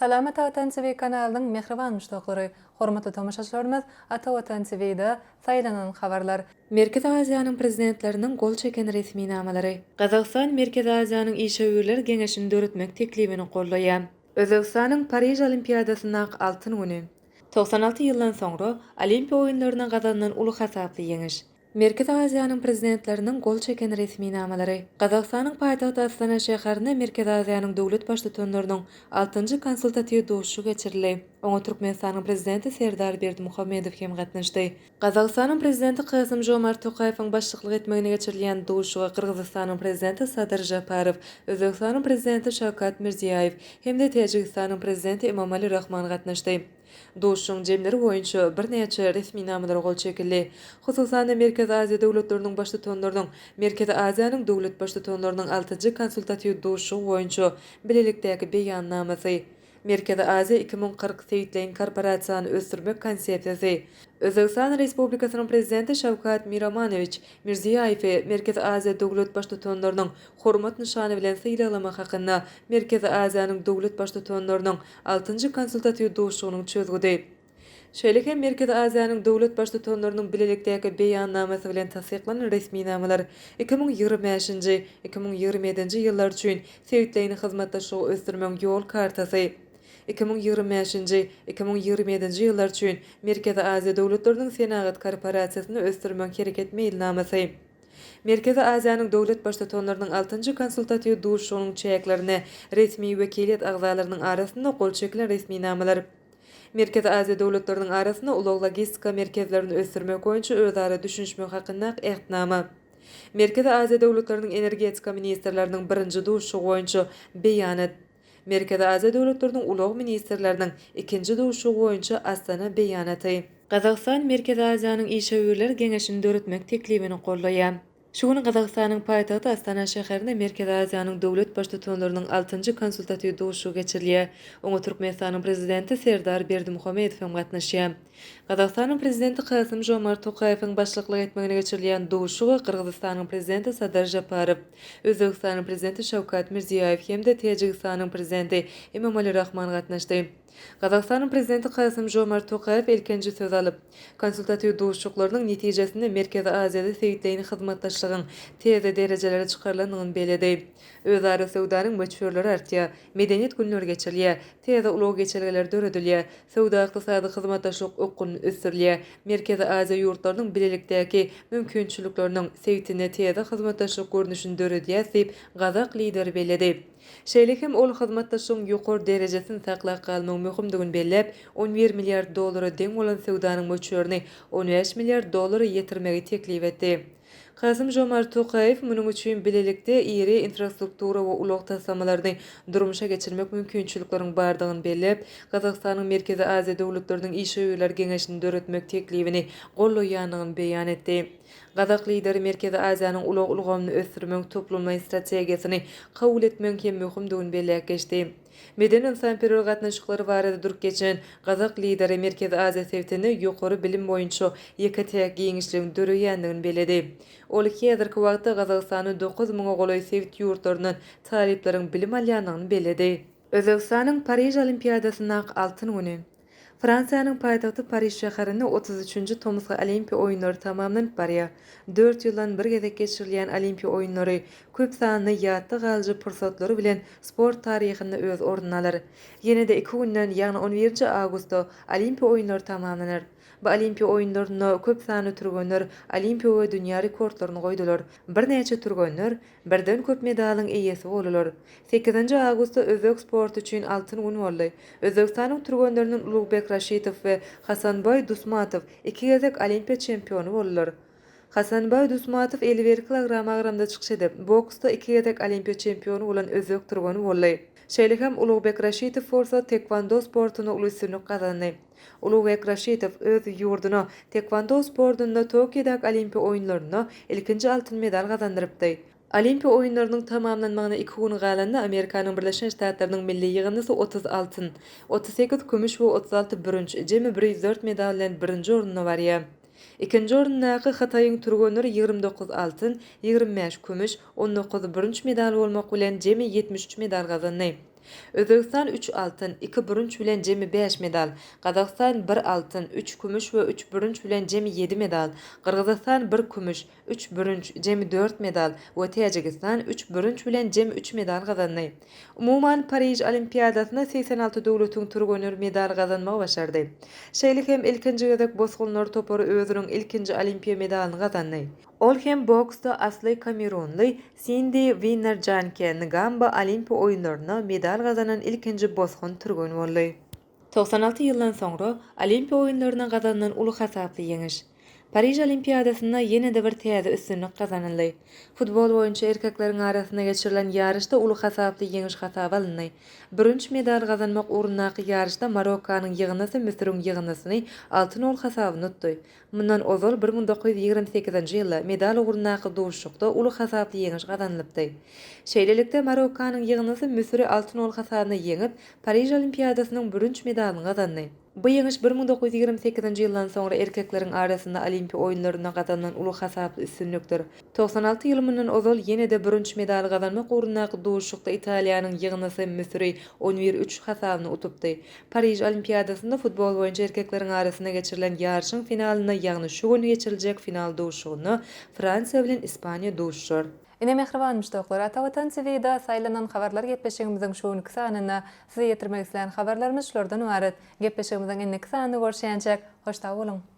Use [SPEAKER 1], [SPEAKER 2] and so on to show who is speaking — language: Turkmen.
[SPEAKER 1] Salam Ata Watan TV kanalynyň mähriban muşdaklary! Hormatly tomaşaçylarymyz Ata Watan TV-da saýlanan habarlar. Merkezi Aziýanyň Prezidentleriniň gol çeken resminamalary. Gazagystan Merkezi Aziýanyň işewürler geňeşini döretmek teklibini goldaýar. Özbegistanyň Pariž Olimpiadasyndaky altyn güni. 96 ýyldan soňra Olimpiýa oýunlarynda gazanylan uly hasaply ýeňiş. Merkezi Aziýanyň Prezidentleriniň gol çeken resminamalary. Gazagystanyň paýtagty Astana şäherinde Merkezi Aziýanyň döwlet Baştutanlarynyň altynjy konsultatiw duşuşygy geçirildi. Oňa Türkmenistanyň Prezidenti Serdar Berdimuhamedow hem gatnaşdy. Gazagystanyň Prezidenti Kasym-Žomart Tokaýewiň başlyklyk etmeginde geçirilýän duşuşyga Gyrgyzystanyň Prezidenti Sadyr Žaparow, Özbegistanyň Prezidenti Şawkat Mirziýaýew hem-de Täjigistanyň Prezidenti Emomali Rahman gatnaşdy. Duşuşygyň jemleri boýunça birnäçe resminamalara gol çekildi. Hususan-da, Merkezi Aziýa döwletleriniň Baştutanlarynyň Merkezi Aziýanyň döwlet Baştutanlarynyň altynjy konsultatiw duşuşygy boýunça Bilelikdäki Beýannamasy, Merkezi Aziýa 2040 sebitleýin korporasiýany ösdürmek konsepsiýasy, Özbegistan Respublikasynyň Prezidenti Şawkat Miromanowiç Mirziýaýewi Merkezi Aziýa döwlet Baştutanlarynyň Hormat nyşany bilen sylaglamak hakynda Merkezi Aziýanyň döwlet Baştutanlarynyň altynjy konsultatiw duşuşygynyň çözgüdi. Şeýle hem Merkezi Aziýanyň döwlet Baştutanlarynyň Bilelikdäki Beýannamasy bilen tassyklanan resminamalar 2025-nji, 2027-nji ýyllar üçin sebitleýin hyzmatdaşlygy ösdürmegiň ýol kartasy, 2025-nji, 2027-nji ýyllar üçin Merkezi Aziýa döwletleriniň senagat korporasiýasyny ösdürmegiň hereket meýilnamasy, Merkezi Aziýanyň döwlet Baştutanlarynyň altynjy konsultatiw duşuşygynyň çäklerinde resmi wekiliýet agzalarynyň arasynda gol çekilen resminamalar, Merkezi Aziýa döwletleriniň arasynda ulag-logistika merkezlerini ösdürmek boýunça özara düşünişmek hakyndaky Ähtnama, Merkezi Aziýa döwletleriniň energetika ministrleriniň birinji duşuşygy boýunça Beýanat, Merkezi Aziýa döwletleriniň ulag ministrleriniň ikinji duşuşygy boýunça Astana Beýanaty. Gazagystan Merkezi Aziýanyň işewürler geňeşini döretmek teklibini goldaýar. Şu gün Gazagystanyň paýtagty Astana şäherinde Merkezi Aziýanyň döwlet Baştutanlarynyň altynjy konsultatiw duşuşygy geçirilýär. Oňa Türkmenistanyň Prezidenti Serdar Berdimuhamedow hem gatnaşýar. Gazagystanyň Prezidenti Kasym-Žomart Tokaýewiň başlyklyk etmeginde geçirilýän duşuşyga Gyrgyzystanyň Prezidenti Sadyr Žaparow, Özbegistanyň Prezidenti Şawkat Mirziýaýew hem-de Täjigistanyň Prezidenti Emomali Rahman gatnaşdy. Gazagystanyň Prezidenti Kasym-Žomart Tokaýew ilkinji söz alyp, konsultatiw duşuşyklarynyň netijesinde Merkezi Aziýada sebitleýin hyzmatdaşlygyň täze derejelere çykarylandygyny belledi. Özara söwdanyň möçberleri artýar, Medeniýet günleri geçirilýär, täze ulag geçelgeleri döredilýär, söwda-ykdysady hyzmatdaşlyk okgunly ösdürilýär, Merkezi Aziýa ýurtlarynyň bilelikdäki mümkinçilikleriniň sebitinde täze hyzmatdaşlyk görnüşini döredýäris diýip, gazak Lideri belledi. Şeýle hem ol hyzmatdaşlygyň ýokary derejesini saklap galmagyň möhümdigini belläp, 11 milliard dollara deň bolan söwdanyň möçberini 15 milliard dollara ýetirmegi teklip etdi. Kasym-Žomart Tokaýew munuň üçin bilelikde iri infrastruktura we ulag taslamalaryny durmuşa geçirmek mümkinçilikleriň bardygyny belläp, Gazagystanyň Merkezi Aziýa döwletleriniň işewürler geňeşini döretmek teklibini goldaýandygyny beýan etdi. Gazak Lideri Merkezi Aziýanyň ulag ulgamyny ösdürmegiň toplumlaýyn strategiýasyny kabul etmegiň hem möhümdigini belläp geçdi. Medeni-ynsanperwer gatnaşyklary barada durup geçen gazak Lideri Merkezi Aziýa sebitinde ýokary bilim boýunça ýeke-täk giňişligiň döreýändigini belledi. Ol häzirki wagtda Gazagystanda 9 müňe golaý sebit ýurtlaryndan talyplaryň bilim alýandygyny belledi. Özbegistanyň Pariž Olimpiadasyndaky altyn güni. Fransiýanyň paýtagty Pariž şäherinde 33-nji tomusky Olimpiýa oýunlary tamamlanyp barýar. Dört ýyldan bir gezek geçirilýän Olimpiýa oýunlary köp sanly ýatda galyjy pursatlary bilen sport taryhynda öz ornuny alar. Ýene-de iki günden, ýagny on birinji awgustda Olimpiýa oýunlary tamamlanar. Bu Olimpiýa oýunlarynda köp sanly türgenler Olimpiýa we dünýä rekordlaryny goýdular. Birnäçe türgenler Birden köp medalyň eýesi boldular. Sekizinji awgustda özbek sporty üçin altyn gün boldy. Özbegistanyň türgenlerinden Ulugbek Raşitow we Hasanboý Dusmatow iki gezek Olimpiýa çempiony boldular. Hasanboý Dusmatow 51 kilogram agramda çykyş edip, boksda iki gezek Olimpiýa çempiony bolan özbek türgeni boldy. Şeýle hem Ulugbek Raşitow bolsa tekwando sportunda uly üstünlik gazandy. Ulugbek Raşidow öz ýurduna tekwando sportunda Tokiodaky Olimpiýa oýunlarynda ilkinji altyn medal gazandyrypdy. Olimpiýa oýunlarynyň tamamlanmagyna iki gün galanda Amerikanyň Birleşen Ştatlarynyň milli ýygyndysy 30 altyn, 38 kümüş we 36 bürünç, jemi 104 medal bilen birinji orunda barýar. Ikinji orundaky Hytaýyň türgenleri 29 altyn, 25 kümüş, 19 bürünç medal bolmak bilen jemi 73 medal gazandy. Özbegistan üç altyn, iki bürünç bilen jemi bäş medal, Gazagystan bir altyn, üç kümüş we üç bürünç bilen jemi ýedi medal, Gyrgyzystan bir kümüş, üç bürünç, jemi dört medal we Täjigistan üç bürünç bilen jemi üç medal gazandy. Umuman, Pariž Olimpiadasynda 86 döwletiň türgenleri medal gazanmagy başardy. Şeýle hem ilkinji gezek bosgunlar topary özüniň ilkinji olimpiýa medalyny gazandy. Ol hem boksda asly kamerunly Sindi Winner-Janke Ngamba Olimpiýa oýunlarynda medal gazanan ilkinji bosgun türgen boldy. 96 ýyldan soňra Olimpiýa oýunlarynda gazanylan uly hasaply ýeňiş. Pariž Olimpiadasynda ýene-de bir täze üstünlik gazanyldy. Futbol boýunça erkekleriň arasynda geçirilen ýaryşda uly hasaply ýeňiş hasaba alyndy. Bürünç medal gazanmak ugrundaky ýaryşda Marokkanyň ýygyndysy Müsüriň ýygyndysyny alty nol hasabynda utdy. Mundan ozal 1928-nji ýylda medal ugrundaky duşuşykda uly hasaply ýeňiş gazanylypdy. Şeýlelikde, Marokkanyň ýygyndysy Müsüri alty nol hasabynda ýeňip, Pariž Olimpiadasynyň bürünç medalyny gazandy. Bu ýeňiş 1928-nji ýyldan soňra erkekleriň arasynda Olimpiýa oýunlarynda gazanylan uly hasaply üstünlikdir. 96 ýyl mundan ozal ýene-de bürünç medaly gazanmak ugrundaky duşuşykda Italiýanyň ýygyndysy Müsüri on bir, üç hasabynda utupdy. Pariž Olimpiadasynda futbol boýunça erkekleriň arasynda geçirilen ýaryşyň finalynda, ýagny şu gün geçiriljek final duşuşygynda Fransiýa bilen Ispaniýa duşuşar.
[SPEAKER 2] Ine mähriban muşdaklar, Ata Watan TV-da saýlanan habarlar gepleşigimiziň şu günki sanynda size ýetirmek islän habarlarymyz şulardan ybarat. Gepleşigimiziň indiki sanynda görüşýänçäk, hoş sag boluň!